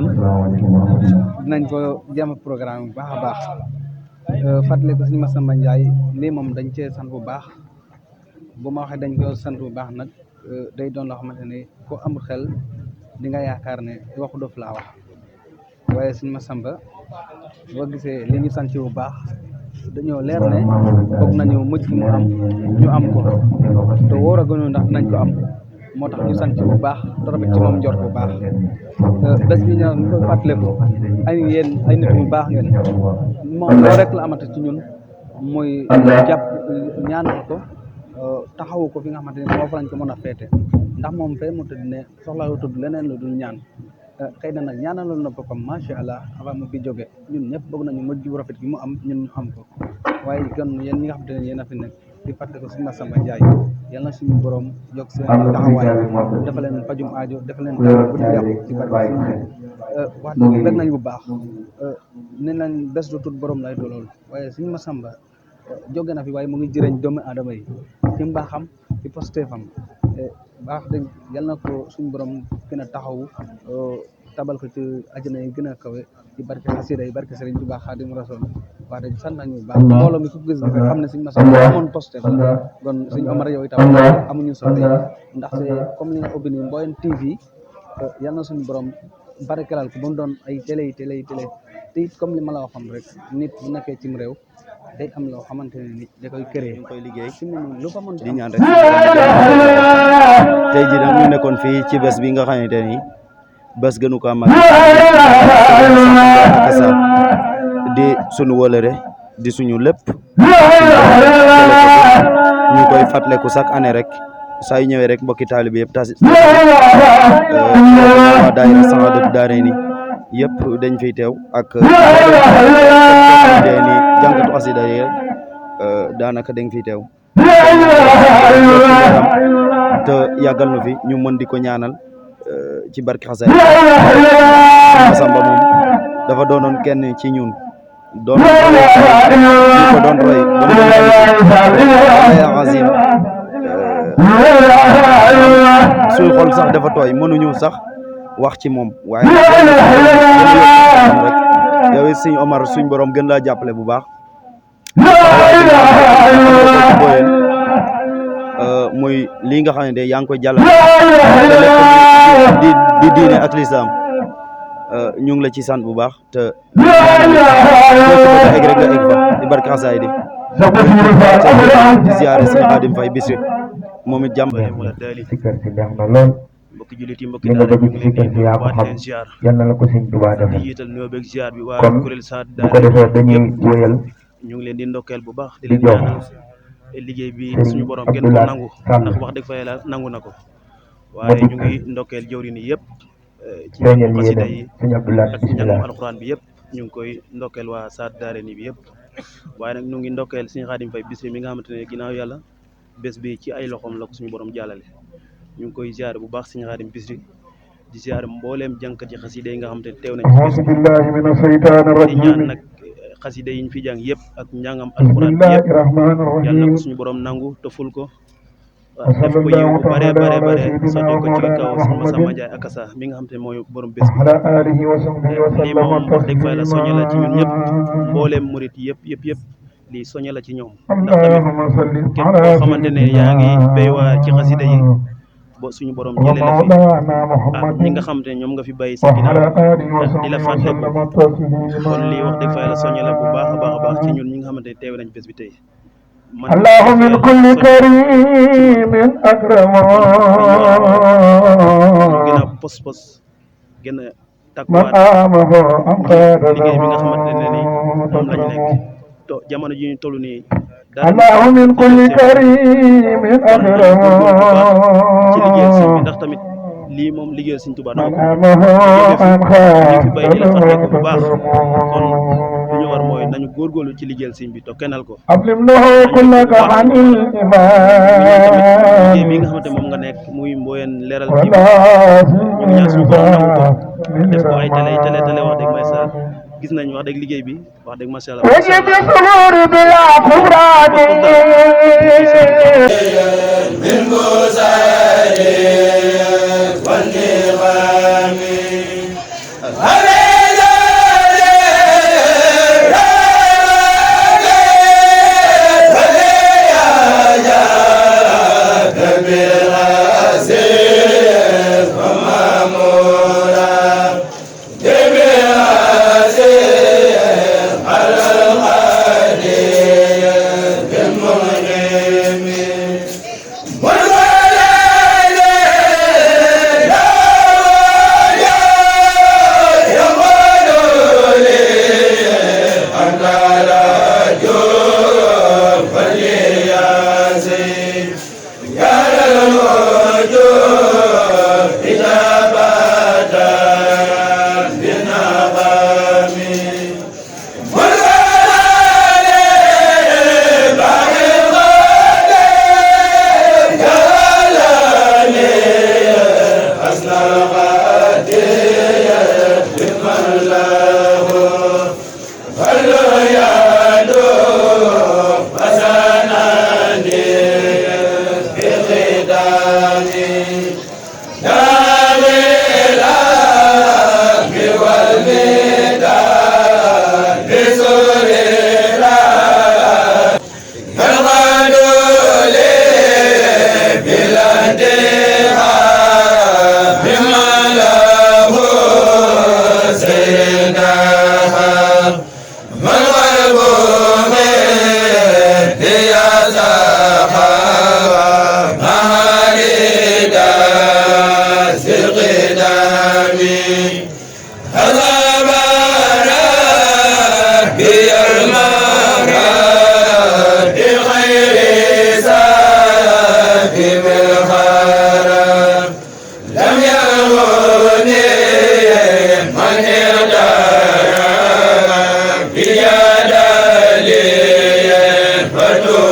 noonu dinañ ko jéem a programme bu baax a baax fàttali ko suñu Massamba Ndiaye lii moom dañ cee sant bu baax bu ma waxee dañ ko sant bu baax nag day doon loo xamante ne ko amul xel di nga yaakaar ne waxu dof laa wax waaye suñu Massamba boo gisee li ñu sant bu baax dañoo leer ne bëgg nañu mujj gi mu am ñu am ko te wóor a gënu ndax dinañ ko am moo tax ñu sant bu baax te rafet ci moom njort bu baax bés bi ñu koy fàttaliku ay yéen ay nit bu baax ngeen moom loolu rek la amata ci ñun muy jàpp ñaanal ko taxawu ko fi nga xamante ne moo fa lañ ko mën a feete ndax moom fee mu tëdd ne soxla lu tudd leneen lu dul ñaan xëy na nag ñaanaloon na boppam macha allah avant mu fi jóge ñun ñëpp bëgg nañu mujj bu rafet gi mu am ñun ñu am ko waaye gën yéen ñi nga xamante ne yéen a fi nekk di fàttali ko suñu Massamba Ndiaye yal na suñu borom yokk seen taxawaay dafa leen fajum aajo dafa leen taw bu di yàqu ci barke wax dëgg bëgg nañ bu baax ne nañ bés du tut borom lay dolool waaye suñu Massamba jóge na fi waaye mu ngi jëriñ doomu aadama yi ci mbaaxam ci postéefam baax dëgg yal na ko suñu borom gën a taxawu tabal ko ci àjjana yi gën a kawe ci barke xasida yi barke Serigne Touba Xaadimu Rasuul wax dëgg sant nañu baax mbooloo mi ku gis nga xam ne suñu Massamba amoon postéef la kon suñu Omar yow itam amuñu solo ndaxte comme li nga ubbi nii Mboyeen TV yal na suñu borom barkelal ko ba mu doon ay télé te it comme li ma la waxoon rek nit bu nekkee cim réew day am loo xamante ne nit da koy créer ñu koy liggéey ci ne lu fa mën di ñaan rek tey jii nag ñu nekkoon fii ci bés bi nga xamante ni bés gënu ko mag akasa di suñu wëlëre di suñu lépp ñu koy fàttaliku chaque année rek saa yu ñëwee rek mbokki taalibe yëpp tas waa daayira Saxaadatu Daarayni yëpp dañ fiy teew ak ni jàngatu xasida yi rek daanaka dañ fiy teew te yàggal na fi ñu mën di ko ñaanal ci barki xasida Massamba moom dafa doonoon kenn ci ñun doon ko doon roy azim suñu xol sax dafa tooy mënuñu sax wax ci moom waaye rek yow it sëñ Omar suñ borom gën laa jàppale bu baax muy lii nga xam ne de yaa ngi koy jàllale di diine ak lislaam ñu ngi la ci sant bu baax te egg rek nga egg fa di barke xasaay di ziare sëñ Xaadim Fay Bisri moom it jàmm mbokki jullit yi mbokki daara ñu ngi leen di waat leen ziar yal na la ko sëñ Tuubaa def di yiital nuyoo beeg ziar bi waa kon kuréel Saad bu ko defee dañuy wéyal ñu ngi leen di ndokkeel bu baax di di leen jox ñaanal liggéey bi suñu borom gën ko nangu ndax wax dëgg fa yàlla nangu na ko waaye ñu ngi ndokkeel jëwriñ yi yëpp ci feeñal ñàngum xasida yi sëñ Abdoulaye ak ñàngum bismillah alxuraan bi yëpp ñu ngi koy ndokkeel waa Saad Daarayni bi yëpp waaye nag ñu ngi ndokkeel sëñ Xaadim Fay Bisri mi nga xamante ne ginnaaw yàlla bés bi ci ay loxoom la ko suñu borom jàllale ñu ngi koy ziare bu baax sëñ Xaadim Bisri di ziare mbooleem jànkat yi xasida yi nga xamante ne teew nañ ci bés auzu billahi mina shaytaani di rajim ñaan nag xasida yi ñu fi jàng yëpp ak njàngam alxuraan bi bismillahi yëpp rahmaani yàlla na rahim ko suñu borom nangu te ful ko def ko yiw bu bare sotti ko ci kaw sëñ Massamba Ndiaye akasa mi nga xam te ne mooy borom bés bi ala alihi wa sahbihi wa lii moom sallama wax dëgg fa yàlla soññe la ci ñun ñëpp taslima mbooleem murit yëpp lii soññe la ci ñoom ndax tamit allahumma salli képp ala koo xamante ne yaa ngi béy waar ci xasida yi ba suñu borom wa jëlee la fi mawlana ah ñi muhammadin nga xam te ne ñoom nga fi bàyyi wa sa ginnaaw ala alihi wa di la sahbihi wa fàttaliku sallama taslima kon lii wax dëgg fa yàlla soññe la bu baax a baax ci ñun ñi nga xamante ne teew nañ bés bi tey man الله من كل كريم أكرم gën a pos gën a من takkuwaat آمه أم خير liggéey bi nga xamante ne ni moom lañ nekk to jamono ji ñu toll nii dara الله من كل كريم أكرم ci liggéeyal sëñ bi ndax tamit lii moom liggéeyal sëñ Tuubaa من dong آمه أم ñu خير fi bay di la fàttaliku bu baax kon li ñu war mooy nañu góorgóorlu ci liggéeyal sëñ bi to kennal ko أظلم له كلك عن liggéey bi nga الإيمان xamante moom nga nekk muy Mboyeen Leral TV ولا ñu ngi ñaan suñu borom nangu ko من def ko ay télé رحمة wax dëgg may sa gis nañ wax dëgg liggéey bi wax dëgg macha allah وجب الصبور بلا كفران من بوزاي والنغام فجوا